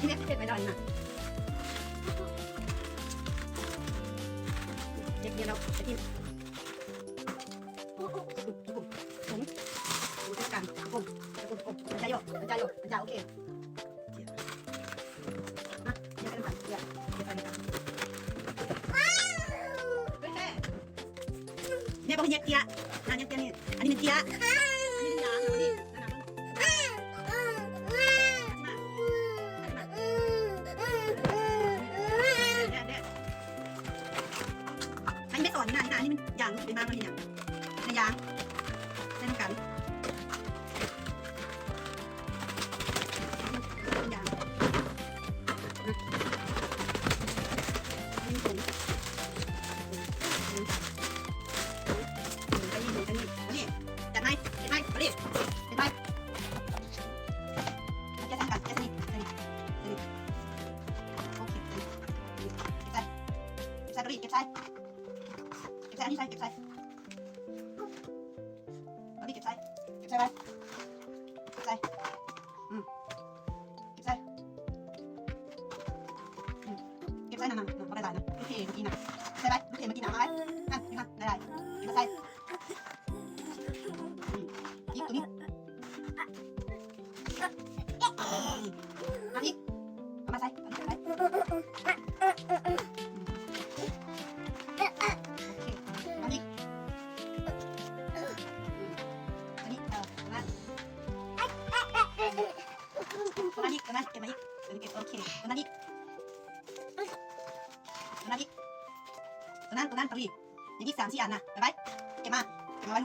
ເຮັດ ເຮັດໄປດອຍນະ ເຮັດ ເຮັດແລ້ວໄປກິນ. ແມ່ບໍ່ເຮັດເຕ້ຍ ນາເຮັດເຕ້ຍນີ້ ອັນນີ້ມັນເຕ້ຍ ອັນນີ້ມັນຢາງ ອັນນີ້ ອັນນີ້ແມ່ສອນນີ້ນະ ນີ້ນະ ອັນນີ້ມັນຢາງ ເປັນບາງ ອັນນີ້ຫຍັງ ອັນນີ້ຢາງ ໃສ່ນຳກັນ ຢາງ ນີ້ຜົງ ຜົງ ຜົງ ຜົງ ໃສ່ນີ້ ໃສ່ນີ້ ອັນນີ້ ຈັດໃໝ່ ເຮັດໃໝ່ ເຮັດໃໝ່ ເຮັດໃໝ່ ແກະໃສ່ນຳກັນ ແກະໃສ່ນີ້ ໃສ່ນີ້ ໃສ່ນີ້ ໂອເຄ ໃສ່ນີ້ ເກັບໃສ່ ເກັບໃສ່ ເກັບໃສ່ ເກັບໃສ່ ອັນນີ້ໃສ່ ເກັບໃສ່ ອັນນີ້ເກັບໃສ່ ເກັບໃສ່ໄວ້ ເກັບໃສ່ ອືມ ເກັບໃສ່ ອືມ ເກັບໃສ່ນັ້ນນະ ບໍ່ໄດ້ຫຼາຍນະ ລູກເຂຍອີ່ນະ ໃສ່ໄວ້ ລູກເຂຍມາກິນ ເອົາມາໄວ້ ນັ້ນ ຢູ່ຫັ້ນ ຫຼາຍໆ ເກັບມາໃສ່ ອືມ ອີກຕົວນີ້ ອືມ ມາອີກ ເອົາມາໃສ່ ເອົາມາໃສ່ ໂອເຄ ມາອີກ ອັນນີ້ ເອີ ມາ ປະມານນີ້ ປະມານ ເກັບມາອີກ ໂອເຄ ປະມານນີ້ ປະມານນີ້ ຕົວນັ້ນ ຕົວນັ້ນ ປະມານນີ້ ຍັງອີກສາມສີ່ອັນນະ ໄປໄປ ເກັບມາ ເກັບມາໄວ້